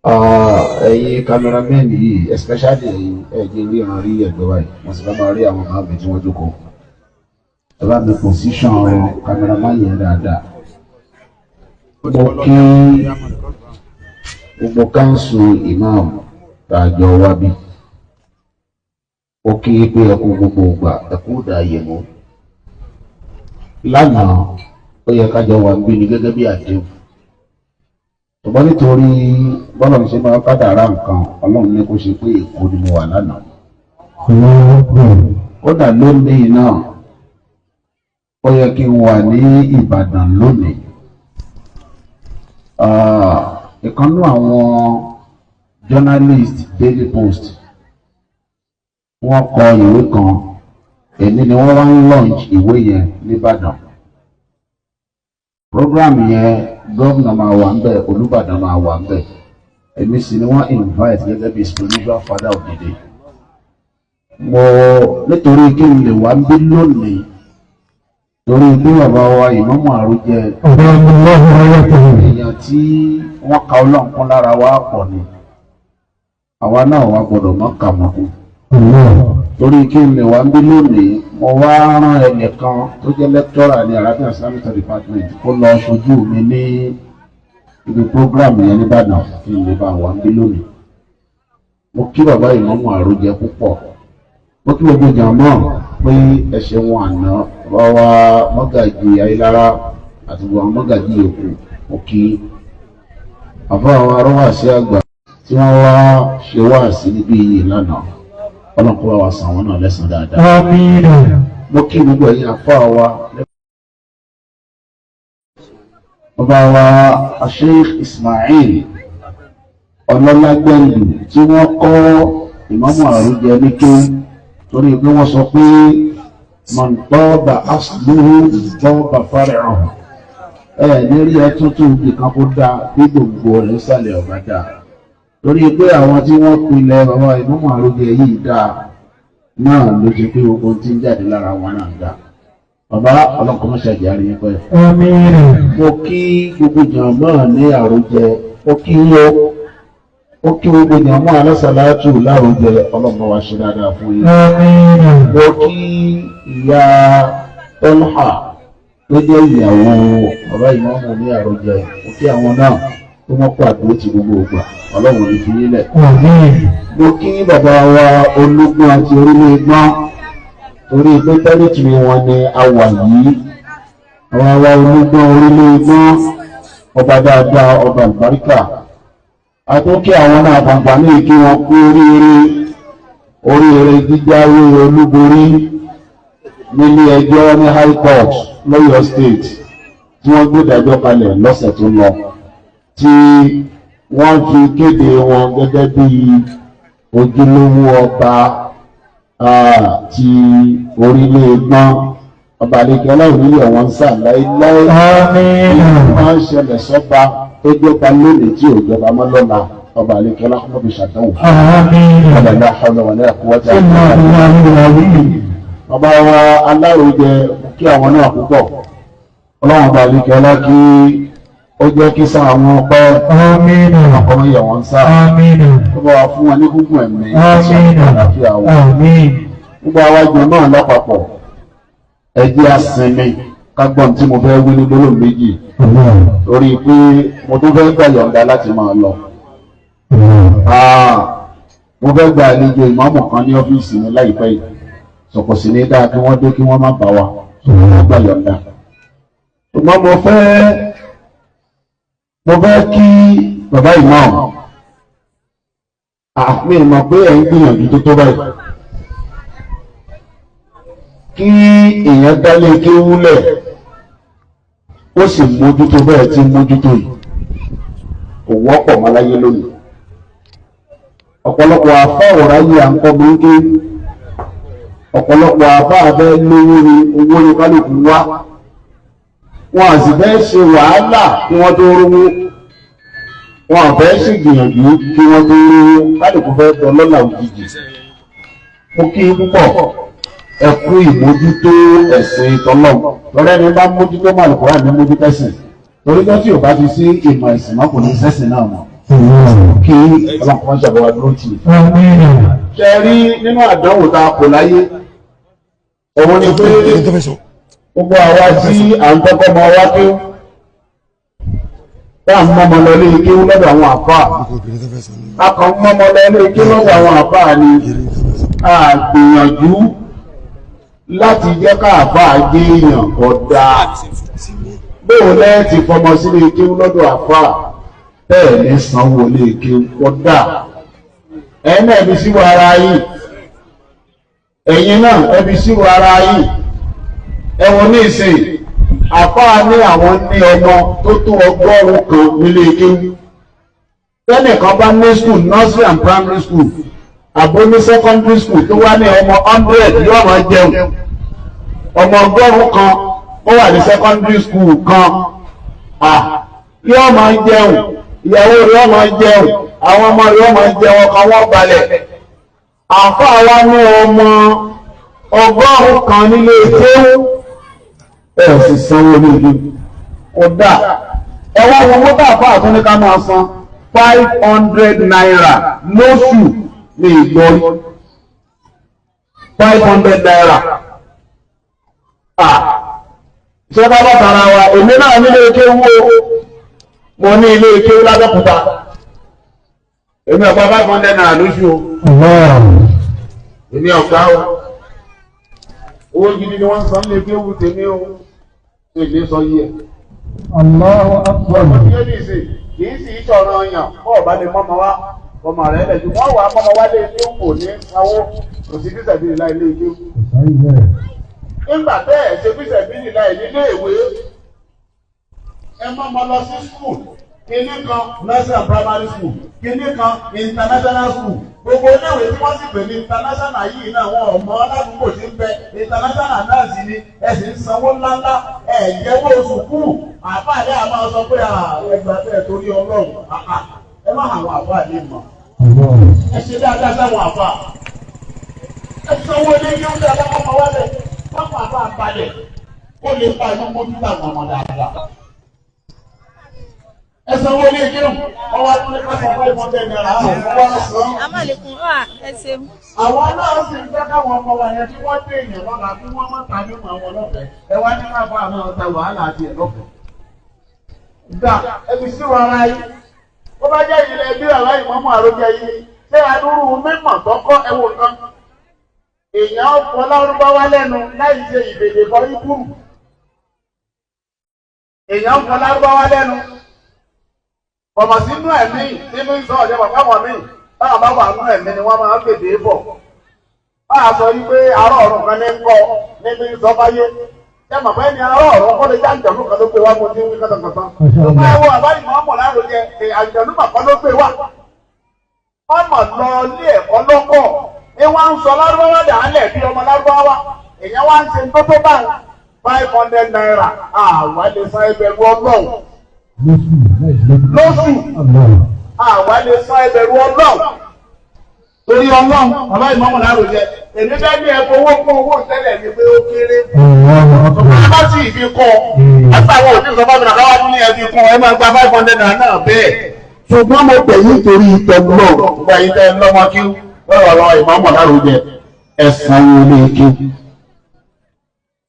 Ẹ̀yin cameraman yìí, especially ẹ̀yin, ẹ̀jẹ̀ ríran rí ẹ̀gbẹ́ wa yìí, mo sì fẹ́ máa rí àwọn bàbá mi tí wọ́n jókòó. Ẹ bá mi position cameraman yẹn dáadáa. Mo kí gbogbo council imam tàjọ wá bí. Ó kí pé ẹ kú gbogbo ìgbà, ẹ kú dààyè mú. Lánàá, ó yẹ ká jọ wà ń bí ni gẹ́gẹ́ bí àdéhùn, ṣùgbọ́n nítorí bọ́lá ń ṣe máa kádàrá nǹkan, Ọlọ́run ní kó ṣe pé Èkó ni mo wà lánàá. Kódà lónìí náà, ó yẹ kí n wà ní Ìbàdàn lónìí. Ìkan nínú àwọn journalist Daily Post, wọ́n kọ ìwé kan, èní ni wọ́n wá ń launch ìwé yẹn nìbàdàn. Program yẹn, gómìnà máa wà ńbẹ̀, Olúbàdàn máa wà ńbẹ̀, èmi sì ni wọ́n invite gẹ́gẹ́ bí spiritual father of the day. Mo nítorí kí n lè wá ń bí lónìí, torí pé bàbá wa ìmáàmù Àròjẹ, èèyàn tí wọ́n ka Ọlọ́run kún lára wa pọ̀ ni, àwa náà wà gbọ́dọ̀ mọ́ kà wọ́n kún. Torí kí n lè wá ń bí lónìí, mo wá rán ẹnìkan tó jẹ́ lecturer ní Arabic Islamic Studies Department kó lọ ṣojú mi ní ibi program yẹn nìbàdàn kí n lè bá wà ń bí lónìí. Mo kí bàbá ìmáàmù Àròjẹ púpọ̀. Mo kí gbogbo jàmọ́ pé ẹ ṣeun àná. Bàbá wa mọ́gàjì Ayélára àti gbogbo àwọn mọ́gàjì yòókù, mo kí àfọ àwọn arọ́wàsí àgbà tí wọ́n wá ṣe wáàsí níbí yìí lánàá. Ọlọ́run kó bá wa san àwọn náà lẹ́san dáadáa. Àmín. Mo kí gbogbo ẹ̀yin àfọ wa, bàbá wa Sheikh Ismail Ọlọ́lágbẹ̀lù tí wọ́n kọ́ ìmáàmù Àròjẹ ní kéwú, torí pé wọ́n sọ pé man taba asluhu taba far'uhu. Ẹ ní rí ẹ tuntun nìkan kó dáa bí gbòǹgbò rẹ̀ sàlẹ̀ ọ̀bá dáa, torí pé àwọn tí wọ́n pilẹ̀ bàbá ìmáàmù Àròjẹ yìí dáa náà ló ti pé gbogbo tí ń jáde lára wọn náà dáa. Bàbá, ọlọ́kọ̀ mọ́ṣáàjì àríyìn pẹ́. Àmín. Mo kí gbogbo jàmáà ní Àròjẹ, mo kí yó, ó kí gbogbo jàmáà alásàlátù láròjẹ. Ọlọ́mọ wa ṣe dáadáa fún yín. Àmín. Mo kí ìyá Tọ́lá tó jẹ́ ìyàwó bàbá ìmáàmù ní Àròjẹ, mo kí àwọn náà tó wọ́n kó àdúró ti gbogbo ìgbà. Ọlọ́run ní fi yín lẹ̀. Àmín. Mo kí bàbá wa Olúgbọ́n àti Orílẹ̀ Gbọ́n, torí pé territory wọn ni a wà yìí. Àwọn wa Olúgbọ́n, Orílẹ̀ Gbọ́n, ọba dáadáa, ọba àlùbáríkà, àtúnkí àwọn náà fàǹfààní kí wọn kú oríire, oríire jíjáwé olúborí nílé ẹjọ́ ní High Court lọ́yọ̀ State tí wọ́n gbé ìdájọ́ kalẹ̀ lọ́sẹ̀ tó lọ, tí wọ́n fi kéde wọn gẹ́gẹ́ bí ojúlówó ọba ti Orílẹ̀ Gbọ́n. Ọba àlejò ọlọ́run nílé ọ̀wọ́n ń sà láéláé. Àmín. Máa ń ṣẹlẹ̀ sọ́ba tó jọba lónìí tí ò jọba mọ́ lọ́la, ọba àlejò ọlọ́run fi ṣàdánwò. Àmín. Wala hawla wala quwwata Illa billahi al-azim. Bàbá wa Aláròjẹ, kí àwọn náà púpọ̀. Ọlọ́run ọba àlejò ọlá kí ó jẹ́ kí sáà wọn pẹ́. Àmín. Àkọ́mọ́ yẹ̀ wọ́n sáà. Àmín. Ó bá wa fún wọn ní gúngùn ẹ̀mí àti Àmín. àlàáfíà wọn. Àmín. Gbogbo àwa jọ náà lápapọ̀, ẹ jẹ́ á sinmi ká gbọ́n tí mo fẹ́ wí ní gbólóhùn méjì, torí pé mo tún fẹ́ gbà yọ̀ǹda láti máa lọ. Mo fẹ́ gba àlejò ìmáàmù kan ní ọ́fíìsì mi láìpẹ́ yìí, sọ̀kò sí ní dáa kí wọ́n dé kí wọ́n má bá wa mo gbà yọ̀ǹda. Ṣùgbọ́n mo fẹ́ kí bàbá ìmáàmù àmì ìmọ̀ pé ẹ̀ ń gbìyànjú tó tó báyìí kí èèyàn dálé kí wúlẹ̀ ó sì mójútó bẹ́ẹ̀ tí mójútó yìí, kò wọ́pọ̀ mọ́ láyé lónìí. Ọ̀pọ̀lọpọ̀ àfá ọ̀ráyé à ń kọ́ mọ́ńké, ọ̀pọ̀lọpọ̀ àfá àfẹ́ lówó ni, owó ni kálukú wá, wọn à sì fẹ́ ṣe wàhálà kí wọ́n tó rówó, wọn à fẹ́ ṣègbìyànjú kí wọ́n tó rówó, kálukú fẹ́ dọlọ́lá òjijì. Mo kí i púpọ̀, ẹ kú ìmójútó ẹ̀sìn tọ́lọ̀, lọ́rẹ́ ni bá mójútó màlúkúrà ní mójútó ẹ̀sìn, torí tó tí ò bá ti sí ìmọ̀ ẹ̀sìn mọ́, kò ní sẹ́sìn náà mọ́. Kí ọlọ́run ṣàbọ̀wá dúró tì í. Ṣe rí nínú àdánwò tá a kò láyé, òun ni pé gbogbo àwa tí à ń kọ́kọ́ mọ wá kí tá à ń mọ́mọ lọ lé kéwú lọ́dọ̀ àwọn àfáà, a kàn ń mọ́mọ lọ lé kéwú lọ́dọ̀ àwọn àfáà ni a gbìyànjú láti jẹ́ ká àfáà jẹ́ èèyàn ọ̀dà. Bóun lẹ́ẹ̀ ti fọmọ sílé kéwú lọ́dọ̀ àfáà bẹ́ẹ̀ ní sanwó lé kéwú ọ̀dà. Ẹ̀yin náà ẹbí síwò ara yìí, ẹ̀yin náà ẹbí síwò ara yìí. Ẹ̀wọ̀n ní ìsìn àfáà ní àwọn ní ọmọ tó tó 100 kan nílé kéwú. Tẹ́nìkan bá ní school, nursery and primary school, àbó ní secondary school, tó wá ní ọmọ 100, yóò máa jẹun. Ọmọ 100 kan ó wà ní secondary school kan, yóò máa jẹun, ìyàwó rẹ̀ máa jẹun, àwọn ọmọ rẹ̀ máa jẹun, ọkàn wọn balẹ̀. Àfáà wa ní ọmọ 100 kan nílé kéwú, ẹ̀ sì sanwó ní ìlú kódà. Ẹ wá wọn mọ́tò àfáà tó ní ká máa san 500 naira lóṣù ní ìgbọ́rí, 500 naira. Ṣé bá bá tara wa, èmi náà nílé kéwú o, mo ní ilé kéwú lábẹ́kúta, èmi ọ̀pá 500 naira lóṣù o, èmi ọ̀gá o, owó gidi ni wọ́n ń san nílé kéwú tèmi o, èmi sọ yí ẹ̀. Allahu Akbar. Kì í sì í sọ̀rọ̀ ọyàn kọ́ ọ̀bá lè mọ́mọ́ wá ọmọ rẹ̀ lẹ̀ jù wọ́n wà á mọ́mọ́ wá lé ilé kò ní sanwó, kò sí bísẹ̀bìrì láì lé ilé. Nígbà tẹ́ ẹ̀ ṣe bísẹ̀bìrì láì nílé ìwé, ẹ mọ́mọ́ lọ sí skul, kinní kan nursery and primary school, kinní kan international school. Gbogbo iléèwé tí wọ́n sì pè ní international yìí náà, wọn ò mọ aládùúgbò tí ń bẹ international náà sì ni ẹ sì ń sanwó ńláńlá, ẹ jẹ́wọ́ sùkúù. Àfáàlẹ́ àmọ́ sọ pé ẹgbàá bẹ́ẹ̀ torí Ọlọ́run, ẹ má àwọn àfáà lè mọ̀, ẹ ṣe dáadáa sáwọn àfáà, ẹ sanwó ilé yóò dáadáa kọ́mọ wálẹ̀, káwọn àfáà balẹ̀ kó lè pa inú mójú táwọn ọmọ dáadáa. Ẹ sanwó ilé kírun, ọwọ́ àtúndé ká san 500 naira, àwọn ọmọ san. Àwọn náà sì ń fẹ́ káwọn ọmọ wa yẹn tí wọ́n dé èèyàn lọ́la kí wọ́n má ta nínú àwọn ọlọ́fẹ̀ẹ́. Ẹ wá ní káfọ́ àwọn ọ̀tá wàhálà àti ẹ̀ lọ́fẹ̀ẹ́. Gbà ẹbí sí wa ara yìí. Ó bá jẹ́ ilẹ̀ bí àlá ìmọ̀mọ́ àròjẹ yìí, ṣé adúrú mímọ̀ tọ́kọ́ ẹ wò kan? Èèyàn fọ lárúbáwá lẹ́nu láì ṣe ìbèdè fọ ibùrù. Èèyàn fọ lárúbáwá lẹ́nu. Ọmọ sínú ẹ̀mí nínú ìsọ ọ̀jẹ̀ bàbá wọn mí báwọn bá wà nínú ẹ̀mí ni wọ́n máa ń fèdè bọ̀. Báà sọ yí pé arọ́ ọ̀run kan ní ń kọ́ nínú ìsọ fáyé. Ṣé màmá ẹni arọ́ ọ̀run kọ́ lè já àjọ̀nú kan ló gbé wá mo ti ń wí kọ́tàkọ́tà. Ṣùgbọ́n ẹ wo àbá ìmọ̀ ọmọ lárugẹ àjọ̀nú màkọ́ ló gbé wá. Ọmọ lọ ilé ẹ̀kọ́ lọ́kọ̀ ni wọ́n ń sọ lárúbáwá dàálẹ̀ bí ọmọ lárúbáwá. Èèyàn wá ń ṣe tó tó bá 500 naira àwa lè san ẹgbẹ̀rún Ọlọ́run lóṣù, àwa lè san ẹgbẹ̀rún Ọlọ́run torí Ọlọ́run. Bàbá ìmọ̀mọ̀ lárugẹ èmi fẹ́ ní ẹ̀kọ́ owó kún owó tẹ́lẹ̀ ni pé ó kéré. Ọ̀pọ̀ bá sì fi kọ́ àtàwọn òbí sọ fún mi káwá ní ẹbí kún ẹ máa gba 500 naira náà bẹ́ẹ̀. Ṣùgbọ́n mo pè yín torí ìtọ́gbọ́n gba yín tẹ́ lọ́mọ kí wọ́n wà lọ́wọ́ ìmọ̀mọ̀ lárugẹ ẹ̀sán ilé kí.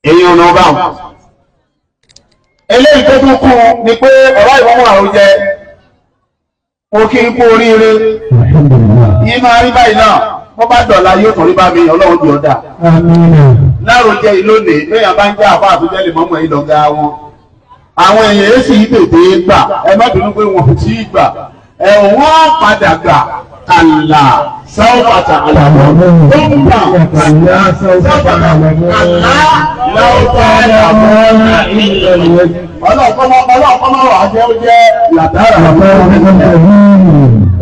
Èyí ò ní bá wọn. Eléyìí tó tún kún ni pé ọ̀rọ̀ ìmọ̀mọ̀ lárugẹ mo kí n kú oríire. Yìí máa rí báyìí náà, bó bá dọ̀la yóò tún rí bá mi, Ọlọ́run jọ dà. Lárugẹ ìlónìí lẹ́yìn bá ń jẹ́ àfa àtúnjẹ́ lè mọ́mọ́ yìí lọ́gá wọn. Àwọn èèyàn yóò sì tètè gbà, ẹ má bínú pé wọn ò tí ì gbà. Ẹ̀ wọ́n padà gbà kàlà sáwọ́pàtà àlàmọ́ tó ń gbà kàlà sáwọ́pàtà kàlà láwùjọ àlàmọ́. Ọlọ́ọ̀kọ́ máa wà jẹ́ ó jẹ́ làtàrà.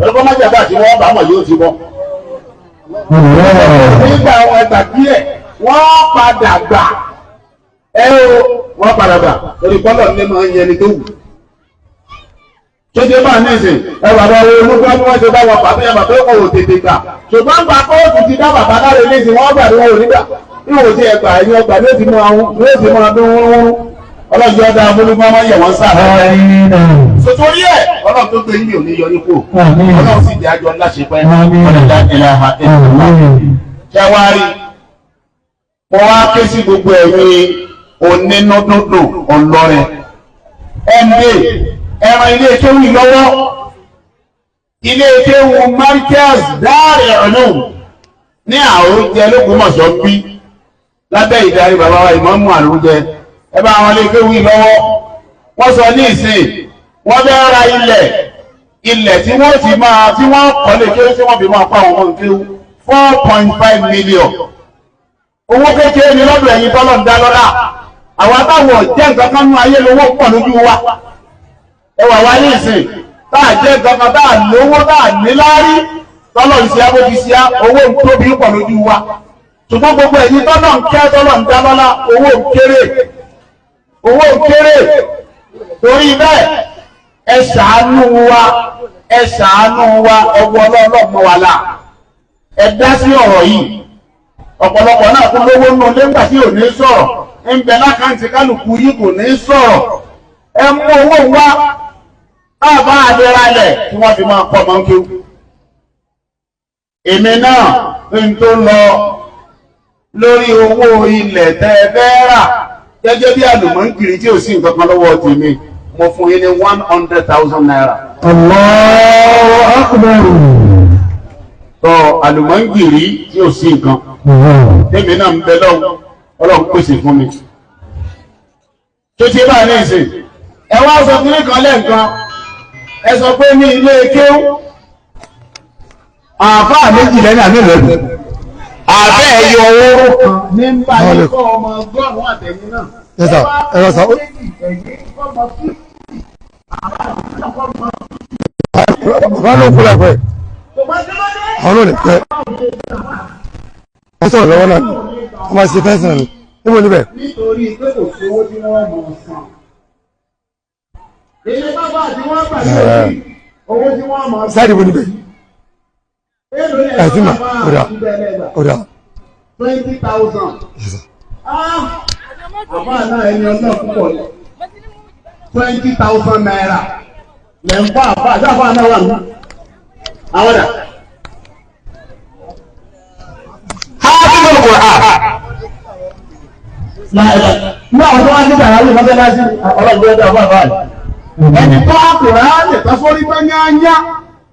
Ọlọ́kọ́ máa jẹ́ bá àti wọ́n bá mọ̀ yóò ti bọ́. Nígbà àwọn ẹgbà díẹ̀ wọ́n padà gbà. Ẹ o, wọ́n padà gbà torí pọ́lọ̀ ní máa ń yẹni tó wù. Tó ṣe bá ní ìsìn, ẹ bàbá wo olúgbọ́n bí wọ́n ṣe bá wọn pàtó yẹn bàbá ó kò tètè gbà. Ṣùgbọ́n gbà kóòtù ti dá bàbá láre ní ìsìn, wọ́n gbà ní wọn ò ní gbà. Ìwò tí ẹ gbà ẹ̀yin ọgbà ní ó ti mú àwọn ní ó ti mú ọdún wúrúwúrú. Ọlọ́jọ́ ọ̀dà abúlé máa yẹ̀ wọ́n sáà. Àmín. Sotori ẹ̀ ọlọ́run tó gbé yín ò ní yọ yín kú. Àmín. Ọlọ́run sì jẹ́ àjọ ńlá ṣe pẹ́. Àmín. Ọlọ́dà ìlàhà ìlàhà. Àmín. Ṣé wá rí? Mo wá ké sí gbogbo ẹ̀yin onínúdúndùn ọlọ́rẹ̀. Ẹnlé ẹran ilé kéwù lọ́wọ́. Ilé kéwù Markaz Dar Ulum ní Àròjẹ l'Ógbómọ̀ṣọ́ bí lábẹ́ ìdarí bàbá wa Ìmáàmù Àròjẹ. Ẹ bá àwọn ilé kéwù lọ́wọ́. Wọ́n sọ ní ìsìn wọ́n fẹ́ ra ilẹ̀ ilẹ̀ tí wọ́n ti máa tí wọ́n kọ́ lè kéwù tí wọ́n fi máa kọ́ àwọn ọmọ kéwù 4.5 million. Owó kékeré ni lọ́dọ̀ ẹ̀yin tọ́lọ̀ ń dá lọ́lá. Àwọn táwọn jẹ́ nǹkan kan nú ayé lówó pọ̀ lójú wa. Ẹ wà wá ní ìsìn tá à jẹ́ nǹkan kan tá à lówó tá à níláárí tọ́lọ̀ ń ṣe abójú ṣe á owó ń tóbi pọ̀ lójú wa. Ṣùgbọ́n gbogbo ẹ̀yin tọ́lọ̀ ń kẹ́ tọ́lọ̀ ń dá lọ́lá owó ń kéré. Owó ń kéré. Torí bẹ́ẹ̀ ẹ ṣàánú wa ẹ ṣàánú wa ọwọ́ ọlọ́ọ̀lọ́ mọ́ wa là. Ẹ dá sí ọ̀rọ̀ yìí. Ọ̀pọ̀lọpọ̀ náà kún lówó nù nígbà tí ò ní sọ̀rọ̀ ń bẹ lákàntì kálukú yìí kò ní sọ̀rọ̀. Ẹ mú owó wá bàbá àdéralẹ̀ tí wọ́n fi máa kọ́ máa ń kéwú. Èmi náà ń tó lọ lórí owó ilẹ̀ tẹ́ ẹ fẹ́ rà gẹ́gẹ́ bí àlùmọ́ǹkiri tí ò sí nǹkan kan lọ́wọ́ tèmi mo fún yín ní 100,000 naira. Allahu akbar. Tọ́ àlùmọ́ǹkiri tí ò sí nǹkan. Tèmi náà ń bẹ lọ́wọ́ Ọlọ́run pèsè fún mi. Tó ti bá ní ìsìn ẹ wá sọ kiri kan lẹ́ǹkan ẹ sọ pé ní ilé kéwú àáfàá méjì lẹ́nu àmì ìrẹ́bù àbẹ́ ẹ̀yọ owó kan ní ń bá yín kọ́ ọmọ 100 àtẹ̀yìn náà. Yes, sir. Ẹ lọ sọ. Bàbá ló kú láìpẹ́. Àwọn náà lè pẹ́. Wọ́n sọ̀rọ̀ lọ́wọ́ náà ni. Wọ́n máa ṣe fẹ́ǹsì náà ni. Níbo níbẹ̀? Nítorí pé kò sówó tí wọ́n mọ̀ san. Ilé bàbá àti wọ́n gbà lórí owó tí wọ́n mọ̀ san. Sáàdì bo níbẹ̀? Ẹ ti mà, ó dà, ó dà. 20,000. Yes, sir. Àbá náà ẹni ọlọ́ púpọ̀ ni. 20,000 naira. Lẹ̀ ń bá àbá àti àbá náà wà ní. Àwọn dà. Hafizul Qur'an. Ní àwọn tó wá ní bàrá lè mọ́sálásí ọlọ́gbọ́n ọjọ́ àbá àbá rẹ̀. Ẹni tó àkùrá lè tọ́ sórí pé yányá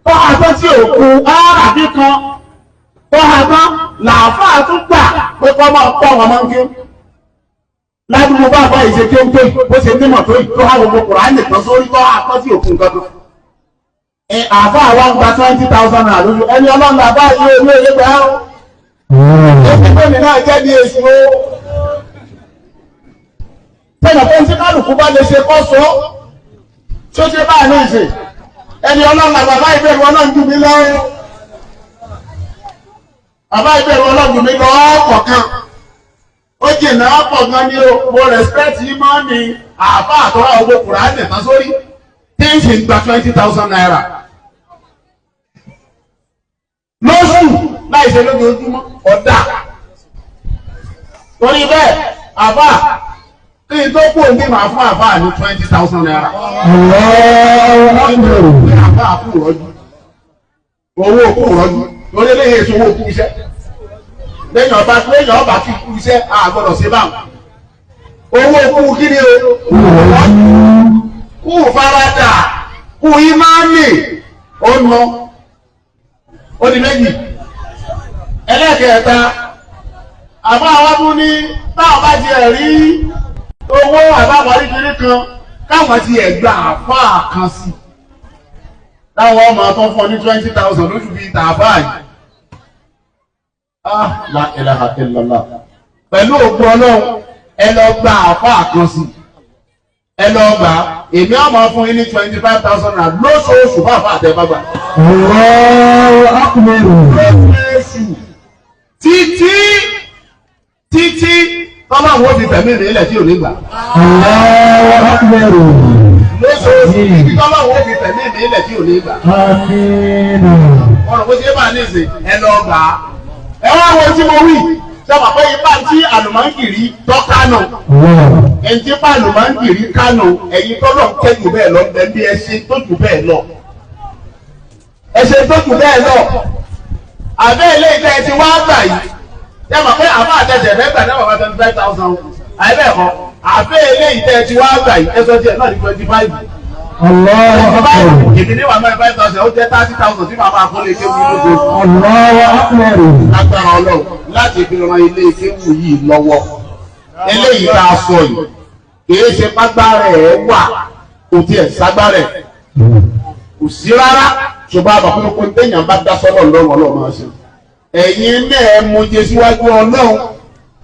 tó àtọ́ sí òkun áàbí kan tó àtọ́ làáfàá tún gbà pé kọ́ máa kọ́ wọn máa ń kí. Ládùúgbò bá àbá ìṣe kí ó ń tó yìí bó ṣe nímọ̀ tó yìí tó há gbogbo Kùránì tán sórí tó àtọ́ sí òkun kan tó. Ẹ àáfàá wa ń gba 20,000 naira lójú ẹni ọlọ́run àbá yìí olú ẹlẹ́gbẹ̀ẹ́ á. Ó fi pé mi náà jẹ́ bí èṣù o. Tẹ̀lé pé tí kálukú bá lè ṣe kọ́ sọ tí ó ṣe báyìí ní ìsìn ẹni ọlọ́run bàbá ìbẹ̀rù ọlọ́run jù mí lọ bàbá ìbẹ̀rù ọlọ́run jù mí lọ ọ̀pọ̀ kan ó jìnnà ọ̀pọ̀ gan ni o mo respect yìí máa ń ní àbá àtọ́rà owó Kùránì tán sórí tí ń sì ń gba 20,000 naira lóṣù láì ṣe lójoojúmọ́ ọ̀dà torí bẹ́ẹ̀ àbá kí n tó kú òní màá fún àbá ní 20,000 naira. Allahu akbar. Àbá kú rọ́jú. Owó kú rọ́jú. Lórí eléyìí èso owó kú iṣẹ́. Lẹ́yìn ọba kí kú iṣẹ́ a gbọ́dọ̀ ṣe báwọn. Owó kú kí ni o? Kú faradà. Kú ìmánì. Ó nà. Ó di méjì. Ẹlẹ́kẹ̀ẹ́ta. Àbá wa tún ní táwọn bá ti ẹ̀ rí owó àbáwọlé kiri kan káwọn ti ẹ̀gbà àfáà kan sí táwọn ọmọ tó fún ọ ní 20,000 lóṣù bíi tààfáà yìí. Ah, la ilaha illallah. Pẹ̀lú òkú ọlọ́run ẹ lọ gba àfáà kan sí ẹ lọ gbà èmi ọmọ fún yín ní 25,000 naira lóṣooṣù bá àfáà tẹ bá gbà. Allahu akbar. Lóṣooṣù títí títí tọ́lá wo fi tẹ̀mí rẹ̀ ilẹ̀ tí ò ní gbà. Allahu akbar. Lóṣooṣù títí tọ́lá wo fi tẹ̀mí rẹ̀ ilẹ̀ tí ò ní gbà. Àmín. Ọ̀rọ̀ bó ṣe bá ní ìsìn ẹ lọ gbà á. Ẹ wá wo tí mo wí. Sábà pé ipá tí àlùmọ́ǹgìrì tọ́ kánò. Ẹni tí ipá àlùmọ́ǹgìrì kánò, ẹ̀yin tọ́lọ̀ ń kẹ́jù bẹ́ẹ̀ lọ, ẹ̀ bí ẹ ṣe tó jù bẹ́ẹ̀ lọ. Ẹ ṣe tó jù bẹ́ẹ̀ lọ. Àbẹ́ ilé ìtẹ́ ẹ ti wá gbà yìí. Sábà pé àbá àtẹ̀sẹ̀ fẹ́ gbà náà bàbá 25,000. Àyẹ̀bẹ̀ kọ́, àbẹ́ ilé ìtẹ́ ẹ ti wá gbà yìí, ẹ sọ tiẹ̀ náà ní 25. Allahu Akbar. Èmi ní wàá mẹ́rin 5,000, ó jẹ́ 30,000 tí màá máa kó lè kéwù yìí lóṣooṣù. Allahu Akbar. Lágbára Ọlọ́run láti fi ran ilé kéwù yìí lọ́wọ́. Eléyìí tá a sọ yìí, kìí ṣe págbára ẹ̀ wà, kò tiẹ̀ ságbára ẹ̀. Kò sí rárá, ṣùgbọ́n àbàkúrúkú téèyàn bá dá sọ́lọ̀ lọ́rùn Ọlọ́run máa ṣe. Ẹ̀yin náà ẹ mú jẹ síwájú Ọlọ́run.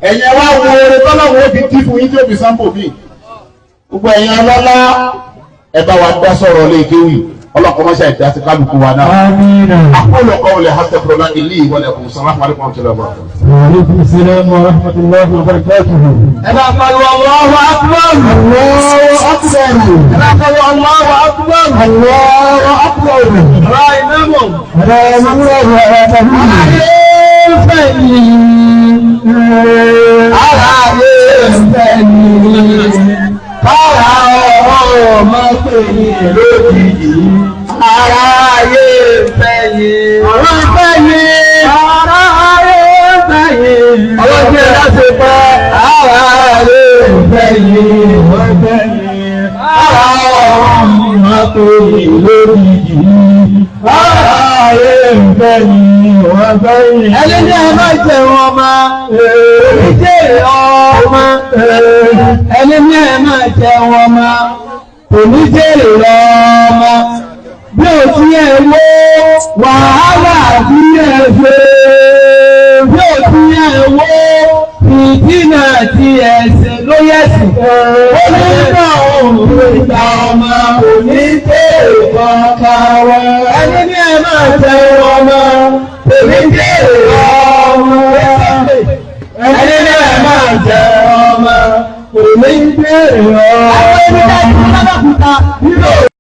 Ẹ̀yin ẹ wá wo oore tọ́lọ́run ó fi dí fún yín tí ó fi sáńpò míì. Gbogbo ẹ̀yin ọlọ́lá ẹ bá wa dá sọ̀rọ̀ lé kéwì ọlọ́kọ̀ mọ́ṣá ìdásí kálukú wa náà. Àmín. أقول قولي أستغفر الله لي ولكم. السلام عليكم ورحمة الله وبركاته. وعليكم السلام ورحمة الله وبركاته. Ẹ bá pariwo Allahu Akbar. Allahu Akbar. Ẹ bá pariwo Allahu Akbar. Allahu Akbar. Ra ìnáwó. Ayé ń fẹ́ ni. Ara ayé ń fẹ́ ni. Kára ọ̀rọ̀ máa pè ní lójijì. Ara ayé ń fẹ́ ni. Ọ̀rọ̀ ń fẹ́ ni. Ara ayé ń fẹ́ ni. Ọwọ́ tí ẹ láti pẹ́. Ara ayé ń fẹ́ ni. Ọ̀rọ̀ ń fẹ́ ni. Ara ọ̀rọ̀ máa pè ní lójijì. Ara ayé ń fẹ́ ni. Ọ̀rọ̀ ń fẹ́ ni. Ẹni ní ẹ má jẹun ọmọ. Oníjèrè ọmọ. Ẹni ní ẹ má jẹun ọmọ. Oníjèrè ọmọ. Bí o ti ẹ wo wàhálà bí ẹ ṣe, bí o ti ẹ wo fìtínà tí ẹ ṣe ló yẹ sí. Ó ní náà òun ìgbà ọmọ kò ní tèrè kankan wọ. Ẹni ní ẹ má jẹun ọmọ. Oníjèrè ọmọ. Ẹni ní ẹ má jẹun ọmọ. Kò ní tèrè ọmọ. Àwọn ẹni dá ìlú lábàkúta.